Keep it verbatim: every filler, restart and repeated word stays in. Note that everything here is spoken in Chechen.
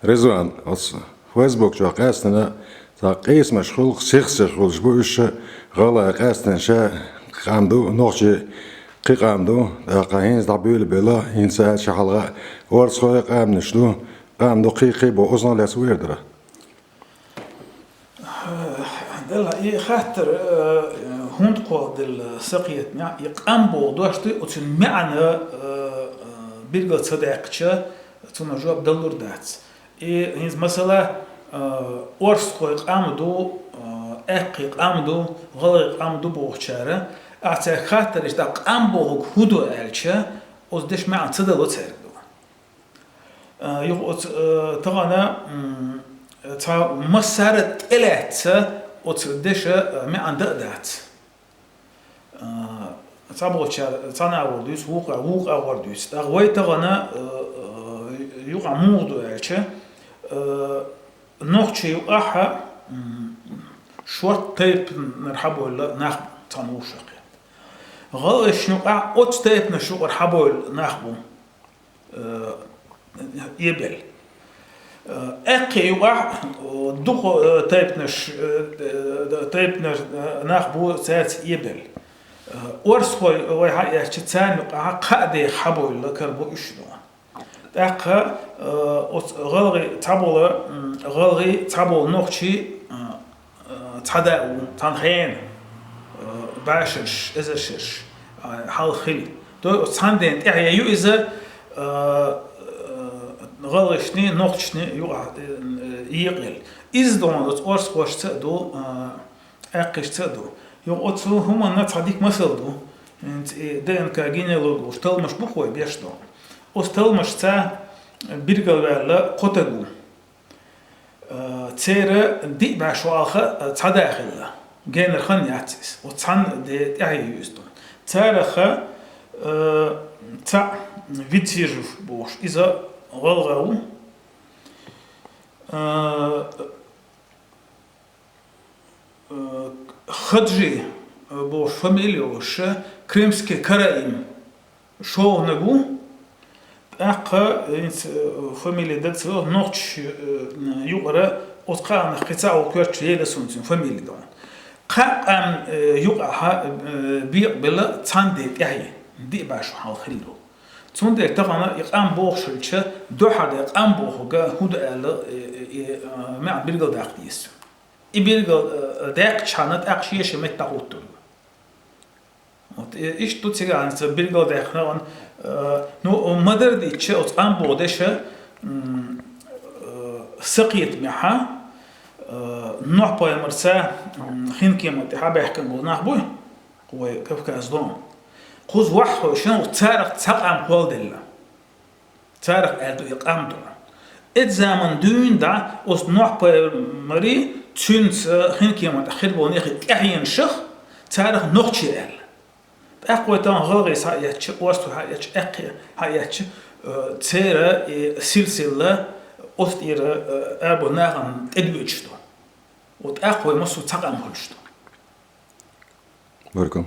Резван, оцу Facebook чохь къаьстина цхьа къийсамаш хуьлу, сих-сиха хуьлуш бу уьш, гӀалгӀай къаьстина ша къам ду, нохчий кхин къам ду, тӀаккха хӀинца дӀабуьйлабелла, хӀинца аьлча хьалха орцахой къаьмнаш ду, къам ду кхин-кхин боху, оцунах лаьцна вер дара. Делла, и хаттар, э, хӀунда кхолладелла сан кхетамехь, и къам боху дош ду, оцуьнан маьӀна, э, э, билгал ца даьккхича, цунах жоп далур дац. И хӀинца масала, э, орстхой къам ду, э, аьккхий къам ду, гӀалгӀай къам ду бохучара, ахьа цаьрга хаттар еш, тӀаккха къам бохург хӀун ду аьлча, оцу дешан маьӀна ца дало цаьрга ду. А, юха оцу, а, тахана, м, цхьа массара а тӀелаьцна оцу деша, а, маьӀна дан а дац. А, цхьаболчара, цхьана агӀор дуьйцу, вукху, вукху агӀор дуьйцу. ТӀаккха вай тахана, а, а, юкъахь муха ду аьлча, а, нохчий юкъахь, м, шорта тайпанара хьабевлла нах бу цхьана вовшахкхетта. ГӀалгӀашна юкъахь оцу тайпанаш юкъара хьабевлла нах бу. Э, эбелла. Э, аьккхий юкъахь, э, дукха, э, тайпанаш, э, э, тайпанаш, э, нах бу цаьрца эбелла. Э, орстхой вай хьаэцча, царна юкъахь кхаа деха хьабевлла кара бу уьш ду. ТӀаккха, э, оцу гӀалгӀи цхьаболу, м, гӀалгӀи цхьаболу нохчий, э, э, цхьа да а ву, цхьана хенахь, э, башарш, эзаршерш, э, хьалха хилла. То есть оцу цхьана ден тӀаьхье ю иза, э, э, гӀалгӀашний, нохчашний юкъахь, э, э, екъаелла. Иза дона оцу орстхошца а ду, э, аьккхишца а ду. Юха оцу хӀуманна цхьа дика масал ду. ХӀинца и Д Н К генеалоги бохуш талламаш бу-кх вай беш дона. Оцу талламашца билгалваьлла кхо таг ву. Э, церан диъ бӀе шо хьалха, э, цхьа да хилла. Генара хан яц иза. Оцу цхьана де тӀаьхье ю иза ду. Царах, э, цхьаъ Вицижев бохуш, иза гӀалгӀа ву. Э, э, Хаджи, э, бохуш фамилия йолуш, крымский караим шолгӀаниг ву. ТӀаккха, хӀинца, э, фамилия дага ца веана, нохчий, э, юкъара оцу кхаанах кхин цхьаъ ву коьртачу, елла суна цуьнан фамилия дона. Кхаа къам, э, юкъахь, э, бекъабелла цхьана де тӀаьхье, диъ бӀе шо хьалха хилла. Цундела тахана и къам бохуш хилча, дуьххьара де къам бохург хӀун ду аьлла, э, э, э, маьӀна билгалдаккха деза. И билгал, э, даьккхичхьана тӀаккха шен-шен метта дӀахӀуттур ду. Вот, э, иштта ду цигахь ца билгалдаьккхина ван, э, ну, ма-дарра дийцича, оцу къам боху деша, м, э, сан кхетамехь, э, Нохь-пайхамарца, м, хин кеман тӀе хьабаьхкина болу нах буй, вай Кавказан дона. Кхуза ваьххьойшна, царах цхьа къам кхолладелла. Царах аьлла ду и къам ду. Эцу заманна дуьйна дӀа оцу Нохь-пайхамарий, цуьнца хин кеман тӀехь хир болу нехий тӀаьхьенашах царах нохчий аьлла. ТӀаккха вай тахана гӀалгӀий схьаэцча, орстхой схьаэцча, аьккхий схьаэцча, э, церан и силсила оцу тӀера, э, арабо нахана тӀедоьдуш ду. Вот тӀаккха вай массо а цхьа къам хуьлуш ду. Баркалла.